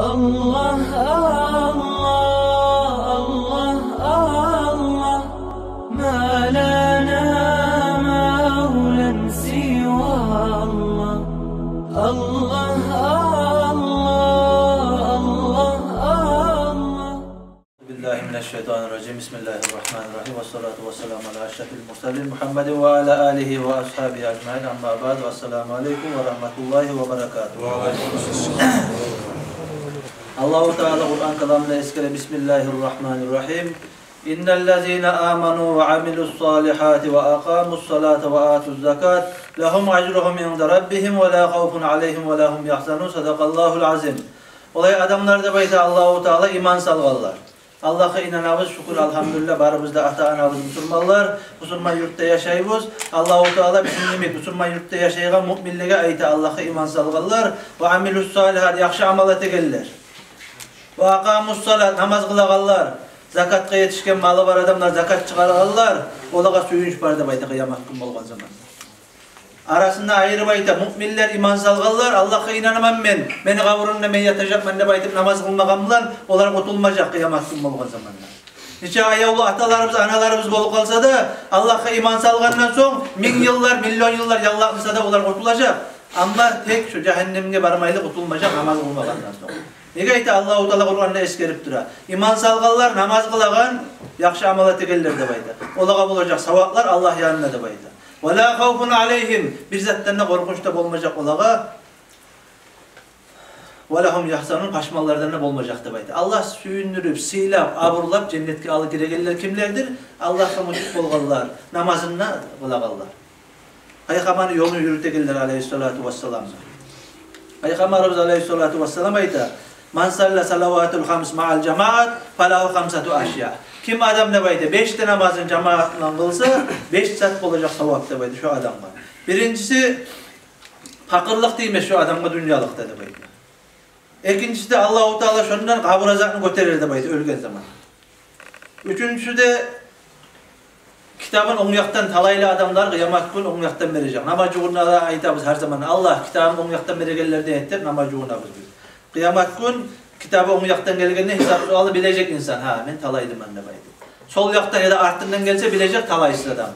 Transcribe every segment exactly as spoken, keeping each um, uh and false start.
الله، الله، الله، الله، ما لنا مولى سوى الله. الله، الله، الله، الله. أعوذ بالله من الشيطان الرجيم. بسم الله الرحمن الرحيم. والصلاة والسلام على أشرف المرسلين محمد وعلى آله وأصحابه أجمعين. أما بعد، السلام عليكم ورحمة الله وبركاته. Аллагьу Таала Къуран каламында эсгере: بسم الله الرحمن الرحيم. إن الذين آمنوا وعملوا الصالحات وأقاموا الصلاة وآتوا الزكاة لهم أجرهم عند ربهم ولا خوف عليهم ولا هم يحزنون. صدق الله العظيم. Олай адамлар, деп айта Аллагьу Таала, иман салгъанлар. Аллагьгъа инанабыз, шюкюр, альгьамдулиллагь, барыбыз да ата-анабыз бусурманлар, бусурман юртда яшайбыз. Аллагьу Таала бизин йимик бусурман юртда яшайгъан муъминлеге айта, Аллагьгъа иман салгъанлар, وعملوا الصالحات, яхшы амал этегенлер. وأقاموا الصلاة, намаз къылагъанлар, закатгъа етишген малы бар адамлар, закат чыгъарагъанлар, олагъа сююнч бар, деп айта, къыямат гюн болгъан заманда. Арасында айырып айта: муъминлер, иман салгъанлар, Аллагьгъа инанаман мен, мени къабурумда мен ятажакъман деп айтып намаз къылмагъан булан, олар къутулмажакъ къыямат гюн болгъан заманда. Нече аявлу аталарыбыз, аналарыбыз болуп къалса да, Аллагьгъа иман салгъандан сонг минг йыллар, миллион йыллар яллап къалса да, олар къутулажакъ. Амма тек шо жагьаннемге бармайлы къутулмажакъ намаз къылмагъандан сонг. Неге айта, Аллагьу Таала Къуранда эсгерип тура: иман салгъанлар, намаз къылагъан, яхшы амал этегенлер, деп айта. Олагъа болажакъ саваплар Аллагь янында, деп айта. ولا خوف عليهم, бир затдан да къоркъунч да болмажакъ олагъа. ولا هم يحزنون, пашманлардан да болмажакъ, деп айта. Аллагь сююндюрюп, сыйлап, абурлап, женнетге алып гирегенлер кимлердир? Аллагьгъа мутиъ болгъанлар, намазын да къылагъанлар, Пайхаммарны ёлун юрютегенлер, алайгьиссалату вассалам. Пайхаммарыбыз, алайгьиссалату вассалам, айта: من صلى الصلوات الخمس مع الجماعة فله خمسة أشياء. Ким адам, деп айта, беш де намазын жамагьат булан къылса, беш зат болажакъ савап, деп айта, шо адамгъа. Биринчиси, пакъырлыкъ тиймес шо адамгъа дюньялыкъда, деп айта. Экинчиси де, Аллагьу Таала шондан къабур азабын гётерер, деп айта, оьлген заман. Уьчюнчюсю де, китабын онг якъдан талайлы адамлар къыямат гюн онг якъдан бережек. Намаз жугъунда да айтабыз гьар заман: «Аллагь, китабын онг якъдан берегенлерден эт», — деп намаз жугъунабыз биз. Къыямат гюн китабы онг якъдан гелгенде, гьисап суалны билежек инсан: «Гьа, мен талайлыман», — деп айтып. Сол якъдан яда артындан гелсе, билежек талайсыз адам.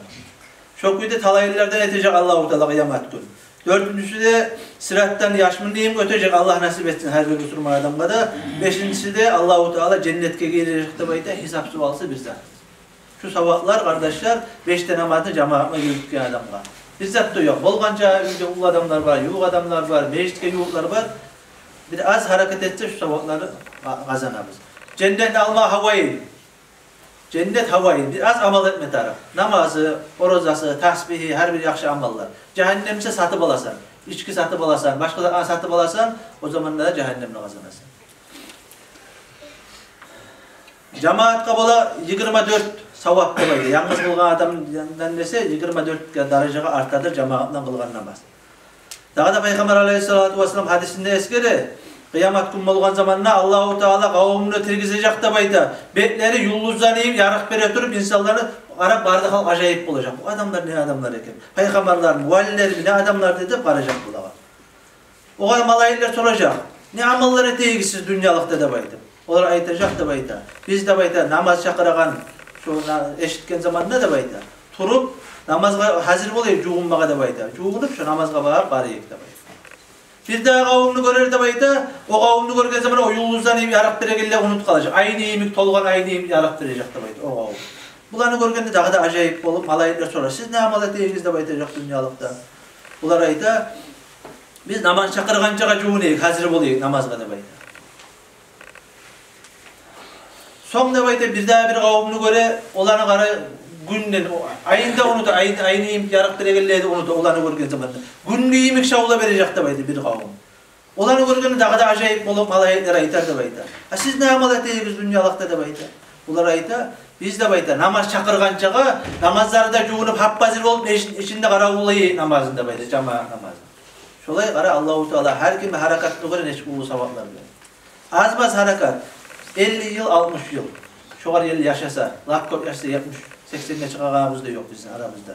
Шо кюйде талайлылардан этежек Аллагьу Таала къыямат гюн. Дёртюнчюсю де, сыратдан яшмын йимик оьтежек, Аллагь насип этсин гьар бир бусурман адамгъа да. Бешинчиси де, Аллагьу Таала женнетге гийирежек, деп айта, гьисап суалсыз бир зат. Шу саваплар, къардашлар, беш де намазны жамагьатына юрютген адамгъа. Бир зат да ёкъ. Болгъанча уьйде уллу адамлар бар, ювукъ адамлар бар, межитге ювукълар бар. Бир аз гьаракат этсе, шу савапланы къа-, къазанабыз. Женнетни алма гьавайын. Женнет гьавайын, бир аз амал этме тарыкъ. Намазы, оразасы, тасбигьи, гьар бир яхшы амаллар. Жагьаннем буса сатып аласан, ички сатып аласан, башгъа зат сатып аласан, о заманда да жагьаннемни къазанасан. Жамагьатгъа бола йигирма дёрт савап, деп айта. Янгыз къылгъан адамдан эсе йигирма дёрт даражагъа артадыр жамагьат булан къылгъан намаз. Дагъы да Пайхаммар алайгьиссалату вассалам гьадисинде эсгере: къыямат гюн болгъан заманда Аллагьу Таала къавумну тиргизежек, деп айта. Бетлери юлдузланы йимик ярыкъ бере туруп, инсанланы къарап, бары да халкъ ажайып болажакъ. Бу адамлар не адамлар экен? Пайхаммарлармы, валилерми, не адамлар деп къаражакъ булагъа. Огъар малайиклер соражакъ: «Не амаллар этегенсиз дюньялыкъда?» — деп айтып. Олар айтажакъ, деп айта: «Биз, — деп айта, — намаз чакъырагъан, шону эшитген заманда, — деп айта, — туруп, намазгъа гьазир болайыкъ, жувунмагъа, — деп айта, — жувунуп, шо намазгъа барып барайыкъ», — деп айта. Бир дагъы къавумну гёрер, деп айта. О къавумну гёрген заманда о юлдузланы йимик ярыкъ берегенлер унутуп къалажакъ. Айны йимик, толгъан айны йимик ярыкъ бережек, деп айта, о къавум. Буланы гёргенде дагъы да ажайып болуп, малайиклер сорар: «Сиз не амал этегенсиз?» — деп айтажакъ дюньялыкъда. Булар айта: «Биз намаз чакъыргъанчагъа жувунайыкъ, гьазир болайыкъ намазгъа», — деп айта. Сонг, деп айта, бир дагъы бир къавумну гёре, оланы къара, гюнден, о, айны да унута, ай, айны йимик ярыкъ берегенлени де унута, оланы гёрген заманда. Гюнню йимик шавла бережек, деп айта, бир къавум. Оланы гёргенде дагъы да ажайып болуп, малайиклер айтар, деп айта: «А сиз не амал этегенсиз дюньялыкъда?» — деп айта. Булар айта: «Биз, — деп айта, — намаз чакъыргъанчагъа намазларда жувунуп, гьап-гьазир болуп, межитни ичинде къаравуллайыкъ намазын, — деп айта, — жамагьат намазын». Шолай, къара, Аллагьу Таала гьар кимни гьаракатына гёре нечик уллу саваплар бере. Аз-маз гьаракат, элли йыл, алтмыш йыл, шогъар ерли яшаса, лап кёп яшаса, етмиш, сексенге чыгъагъаныбыз да ёкъ бизин арабызда.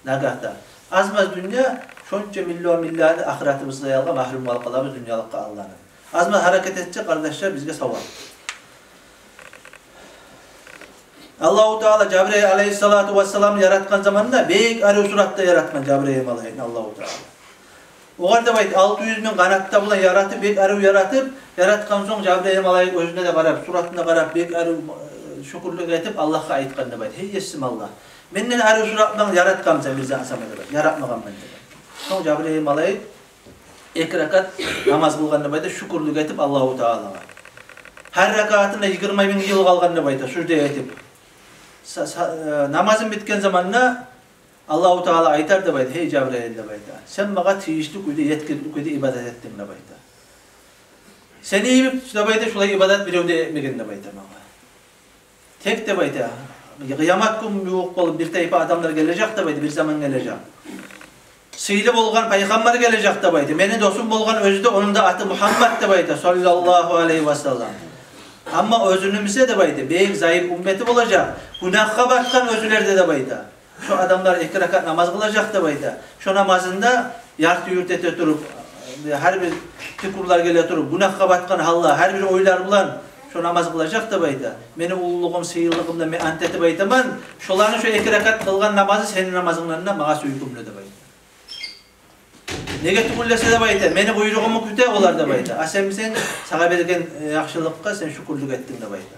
Нагагьда аз-маз дюнья, шонча миллион миллиарды ахыратыбызгъа ялгъа магьрюм къалып къалабыз дюньялыкъгъа алданып. Аз-маз гьаракат этсек, къардашлар, бизге савап. Аллагьу Таала Жабрайыл алайгьиссалату вассаламны яратгъан заманда бек арив суратда яратгъан Жабрайыл малайикни Аллагьу Таала. Огъар деп айта, алты юз минг къанаты булан яратып, бек арив яратып, яратгъан сонг Жабрайыл малайик оьзюне де къарап, суратына къарап, бек арив, э, шюкюрлюк этип, Аллагьгъа айтгъан деп айта: «Гьей Есим Аллагь, менден арив сурат булан яратгъанмысан бир зат сама?» — деп айта. «Яратмагъанман», — деп айта. Сонг Жабрайыл малайик эки ракат намаз къылгъан деп айта, шюкюрлюк этип Аллагьу Таалагъа. Гьар ракатына йигирма минг йыл къалгъан деп айта, сужда этип. Са-, са-, э, намазын битген заманда Аллагьу Таала айтар деп айта: «Гьей Жабрайыл, — деп айта, — сен магъа тийишли кюйде, етгиликли кюйде ибадат этдинг, — деп айта. — Сени йимик, — деп айта, — шулай ибадат бирев де этмеген, — деп айта, — магъа. Тек, — деп айта, — къыямат гюн ювукъ болуп бир тайпа адамлар гележек, — деп айта, — бир заман гележек. Сыйлы болгъан пайхаммар гележек, — деп айта, — мени досум болгъан, оьзю де, ону да аты Мугьаммат, — деп айта, — саллаллагьу алайгьи ва саллам. Амма оьзюню буса, — деп айта, — бек зайып уммети болажакъ, гюнагьгъа батгъан оьзлер де, — деп айта. — Шо адамлар эки ракат намаз къылажакъ, — деп айта, — шо намазында ярты-юрт эте туруп, гьар бир пикрулар геле туруп, гюнагьгъа батгъан гьалда, гьар бир ойлар булан шо намаз къылажакъ, — деп айта. — Мени уллулугъум, сыйлылыгъымдан мен ант этип айтаман, шоланы шо эки ракат къылгъан намазы сени намазынгдан да магъа сюйкюмлю, — деп айта. — Неге тюгюл десе, — деп айта, — мени буйругъумну кюте олар, — деп айта. — А сен бусанг, сагъа берген, э, яхшылыкъгъа сен шюкюрлюк этдинг, — деп айта.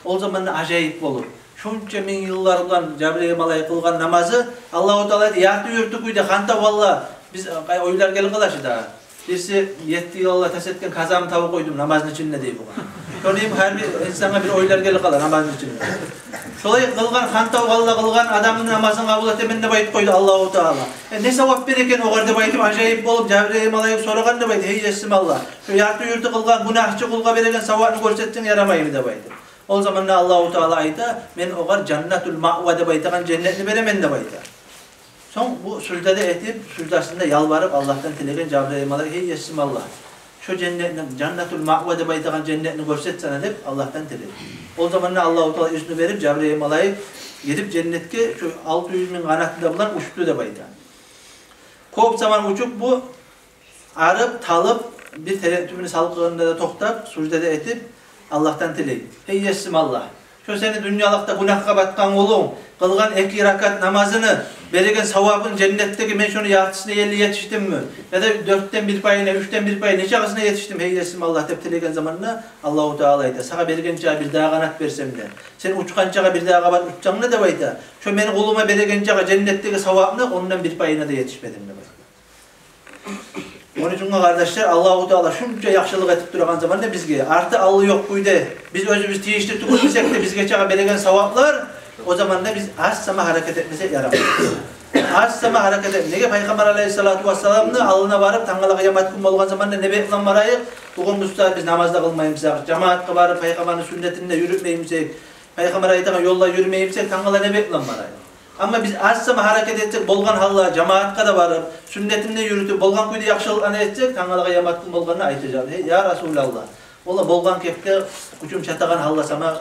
Ол заманда ажайып болур. Шунча минг йыллар булан Жабрайыл малайик къылгъан намазы, Аллагьу Таала айта, ярты-юрту кюйде, хантав гьалда, биз, э, ойлар гелип къала чы да. Бириси етти йыл алда тас этген къазамны табып къойдум намазны ичинде, дей бугъар. Шону йимик гьар бир инсангъа бир ойлар гелип къала намазны ичинде. Шолай къылгъан, хантав гьалда къылгъан адамны намазын къабул этемен деп айтып къойду Аллагьу Таала. Э, не савап бере экен огъар деп айтып, ажайып болуп, Жабрайыл малайик сорагъан деп айта: «Гьей Есим Аллагь, шо ярты-юрту къылгъан гюнагьчы къулгъа береген савапны гёрсетсенг ярамаймы?» — деп айтып. Ол заманда Аллагьу Таала айта: «Мен огъар Жаннатул Маъва деп айтагъан женнетни беремен», — деп айта. Сонг бу сужда да этип, суждасында ялбарып, Аллагьдан тилеген Жабрайыл малайик: «Гьей Есим Аллагь, шо женнетни, Жаннатул Маъва деп айтагъан женнетни гёрсет сана», — деп Аллагьдан тиледи. Ол заманда Аллагьу Таала изну берип, Жабрайыл малайик гирип женнетге, шо алты юз минг къанаты да булан учду деп айта. Кёп заман учуп, бу арып, талып, бир терек тюбюню салкъынында да токътап, сужда да этип, Аллагьдан тилей: «Гьей Есим Аллагь, шо сени дюньялыкъда гюнагьгъа батгъан къулунг къылгъан эки ракат намазыны береген савабын женнетдеги мен шону яртысына ерли етишдимми? Яда дёртден бир пайына, уьчден бир пайына, нечакъысына етишдим, гьей Есим Аллагь?» — деп тилеген заманда Аллагьу Таала айта: «Сагъа бергенчагъа бир дагъы къанат берсем де, сен учгъанчагъа бир дагъы къабат учсанг да, — деп айта, — шо мени къулума берегенчагъа женнетдеги савапны ондан бир пайына да етишмедим», — деп айта. Ону учун, къардашлар, Аллагьу Таала шунча яхшылыкъ этип турагъан заманда бизге, арты-алды ёкъ кюйде, биз оьзюбюз тийишли тюгюл бусакъ да, бизге чакъы береген саваплар, о заманда биз аз сама гьаракат этмесек ярамай. Аз сама гьаракат эт. Неге? Пайхаммар алайгьиссалату вассаламны алдына барып, тангала къыямат гюн болгъан заманда не бек булан барайыкъ? Бугюн бусагьат биз намаз да къылмай бусакъ, жамаатгъа барып, пайхаммарны сюннетин де юрютмей бусакъ, пайхаммар айтагъан ёлда юрюмей бусакъ, тангала не бек булан барайыкъ? Амма биз аз сама гьаракат этсек, болгъан гьалда жамаатгъа да барып, сюннетин де юрютюп, болгъан кюйде яхшылыкъланы этсек, тангала къыямат гюн болгъанда айтажакъ: «Гьей, я Расулаллагь, валлагь, болгъан кепде гючюм чатагъан гьалда сама,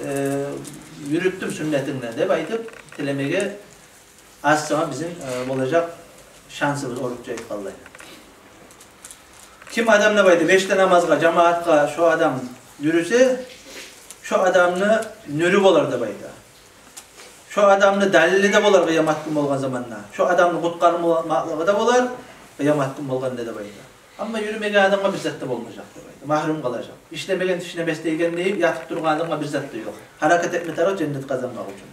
э, юрютдюм сюннетингни», — деп айтып, тилемеге аз сама бизин, э, болажакъ шансыбыз, орусча айтгъанлай. Ким адам, деп айта, беш де намазгъа, жамаатгъа шо адам юрюсе, шо адамны нюрю болар, деп айта. Шо адамны далили де болар къыямат гюн болгъан заманда. Шо адамны къутгъармакълыгъы да болар къыямат гюн болгъанда, деп айта. Амма юрюмеген адамгъа бир зат да болмажакъ, деп айта. Магьрюм къалажакъ. Ишлемеген тишинемес дейген дейип, ятып тургъан адамгъа бир зат да ёкъ. Гьаракат этме тарыкъ женнет къазанмакъ учун.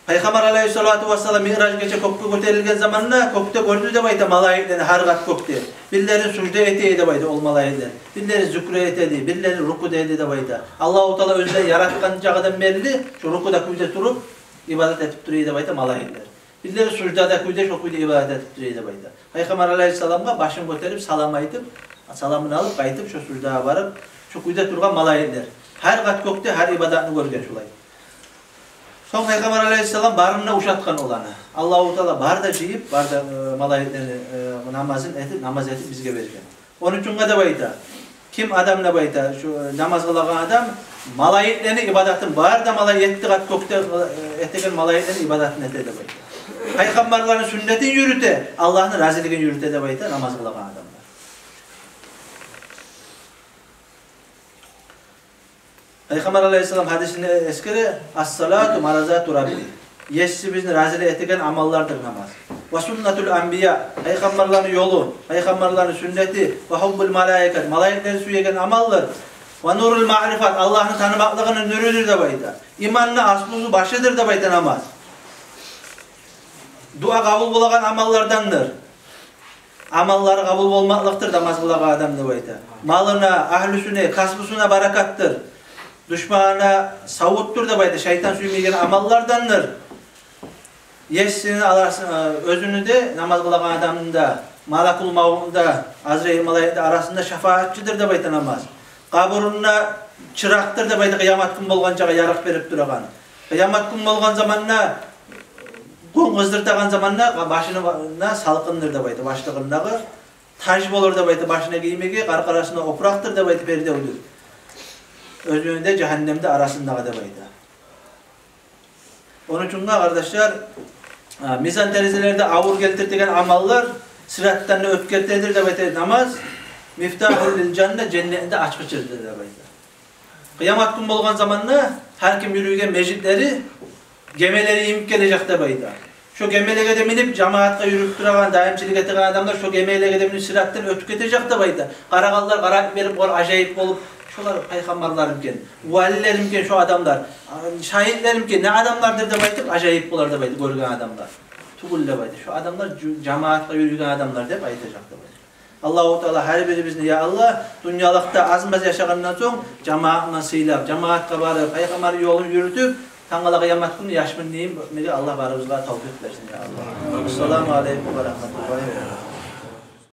Пайхаммар алайгьиссалату вассалам Миъраж гече кёкге гётерилген заманда кёкде гёрдю, деп айта, малайиклени гьар къат кёкде. Бирлери сужда эте эди, деп айта, ол малайиклер. Бирлери зюкрю эте эди, бирлери рукуда эди, деп айта. Аллагьу Таала оьзлени яратгъан чагъыдан берли шо рукуда кюйде туруп ибадат этип тура эди, деп айта, малайиклер. Бирлери суждада кюйде, шо кюйде ибадат этип тура эди, деп айта. Пайхаммар алайгьиссаламгъа башын гётерип, салам айтып, саламын алып, къайтып шо суждагъа барып, шо кюйде тургъан малайиклер. Гьар къат кёкде гьар ибадатны гёрген шолай. Сонг Пайхаммар алайгьиссалам барын да ушатгъан оланы. Аллагьу Таала бары да жыйып, бары да, э, малайиклени, э, намазын этип, намаз этип бизге берген. Ону учун да, деп айта, ким адам, деп айта, шо намаз къылагъан адам малайиклени ибадатын, бары да малай-, етти къат кёкде, э, этеген малайиклени ибадатын эте, деп айта. Пайхаммарланы сюннетин юрюте, Аллагьны разилигин юрюте, деп айта, намаз къылагъан адамлар. Пайхаммар алайгьиссалам гьадисинде эсгере: «Ас-салату мардату Рабби». Есибизни рази этеген амаллардыр намаз. «Ва суннатул анбия», пайхаммарланы ёлу, пайхаммарланы сюннети, «ва гьуббул малаикат», малайиклени сюеген амалдыр. «Ва нурул маърифат», Аллагьны танымакълыгъыны нюрюдюр деп айта. Иманны аслусу, башыдыр деп айта намаз. Дуа къабул болагъан амаллардандыр. Амаллары къабул болмакълыкъдыр намаз къылагъан адам деп айта. Малына, агьлюсюне, касбусуна баракатдыр. Душманына савутдур деп айта, шайтан сюймейген амаллардандыр. Есини аласы, э, оьзюню де, намаз къылагъан адамны да, малакул мавтну да, Азраил малайикни де арасында шафаатчыдыр деп айта намаз. Къабурунда чыракъдыр деп айта, къыямат гюн болгъанчагъа ярыкъ берип турагъан. Къыямат гюн болгъан заманда гюн къыздыртагъан заманда башына салкъындыр деп айта, башлыгъындагъы таж болур деп айта, башына гиймеге, къаркъарасына опуракъдыр деп айта, пердевдюр. Оьзюню де, жагьаннемни де арасындагъы деп айта. Ону учун, къардашлар, а, мизан терезелерде авур гелтиртеген амаллар сыратдан да оьтгертедир деп айта намаз. «Мифтагьул лил жанна», женнетни де ачгъычыдыр деп айта. Къыямат гюн болгъан заманда гьар ким юрюйген межитлери гемелер йимик гележек деп айта. Шо гемелеге де минип, жамаатгъа юрюп турагъан, даимчилик этеген адамлар шо гемелеге де минип сыратдан оьтюп гетежек деп айта. Къарагъанлар къарап йиберип, олар ажайып болуп: «Шолар пайхаммарлармы экен, валилерми экен шо адамлар, а, шагьитлерми экен, не адамлардыр?» деп айтып, ажайып болар деп айта гёрген адамлар. «Тюгюл», деп айта, «шо адамлар жу-, жамаатгъа юрюйген адамлар», деп айтажакъ деп айта. Аллагьу Таала гьар бирибизни, я Аллагь, дюньялыкъда аз-маз яшагъандан сонг, жамаатны сыйлап, жамаатгъа барып, пайхаммар ёлун юрютюп, тангала къыямат гюн яшмын дейим, неге Аллагь барыбызгъа тавфикъ берсин, я Аллагь. Ассаламу алейкум ва рагьматуллагьи ва баракатугь.